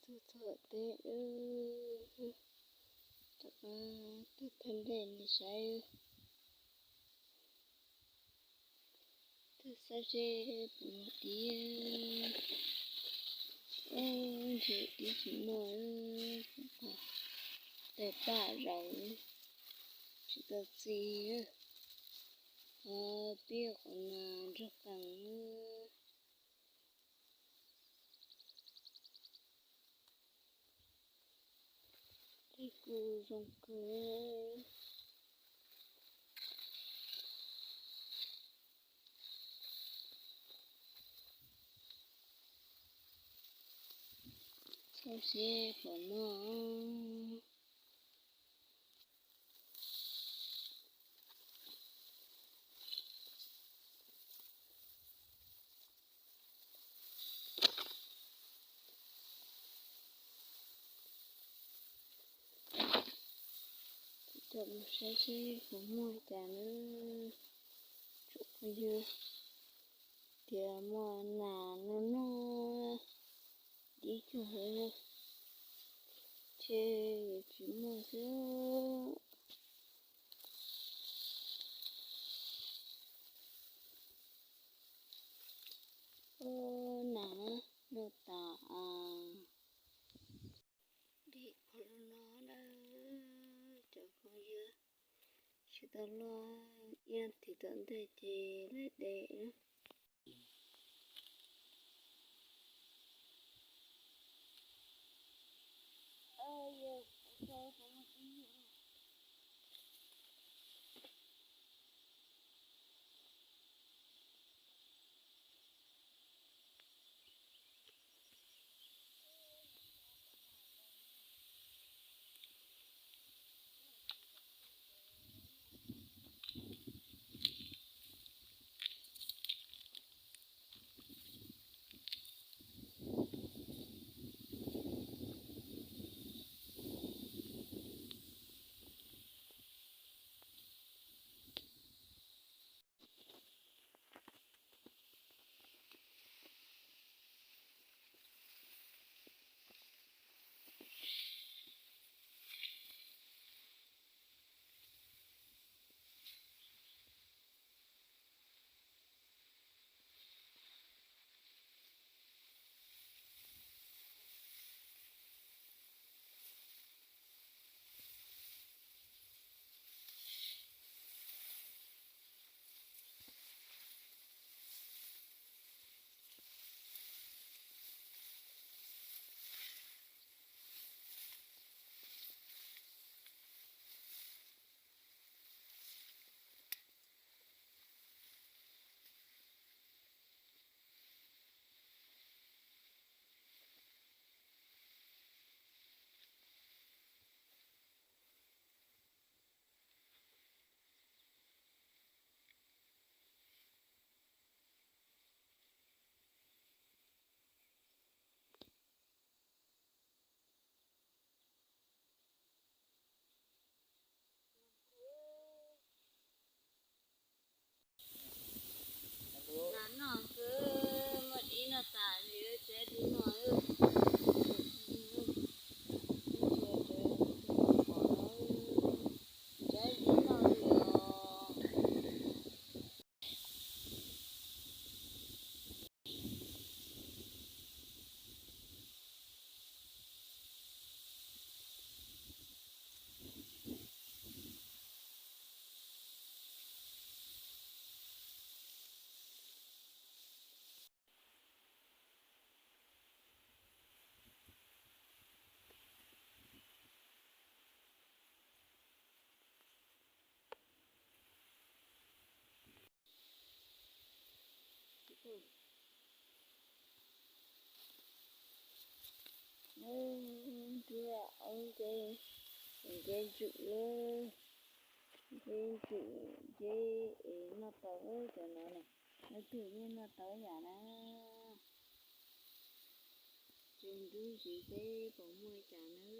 Tuaj txog teb, rov qab tuaj thaj dej li saib. Tuaj saib seb puas muaj dib. Ub, ntshe dib tsis muaj, tais paj zaum, tsis tau txi. Ho pib qhov no nrog qees. Dib kuj zoo kawg. Txhob seb puas muaj. Kuv coj mus saib seb puas muaj cas na. Tsoom phooj ywg, tias muaj nas no no, dib cuag heev, ntshe yuav tsis muaj xwb. Ub, nas noj tas. Dib qhov loj loj na, cov phooj ywg, tsis tau luaj, ib tim tom ntej ces lawv de na. Nas noj xwb, muaj dib noj tas li, tsaib dib noj. Tsaib dib noj li os. Ntuj, nce, nce ntswm lawm, nce ntswm, nce es noj tau cov no na, leej twg yeej noj tau yam na. Tseem nrub ntxiv seb puas muaj cas na.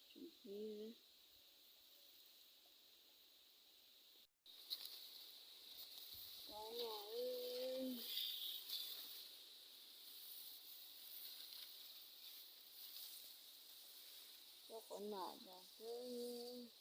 Tseem pib. Qhov nam los xwb.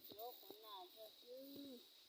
Tsis ua qhov nas tso xwb.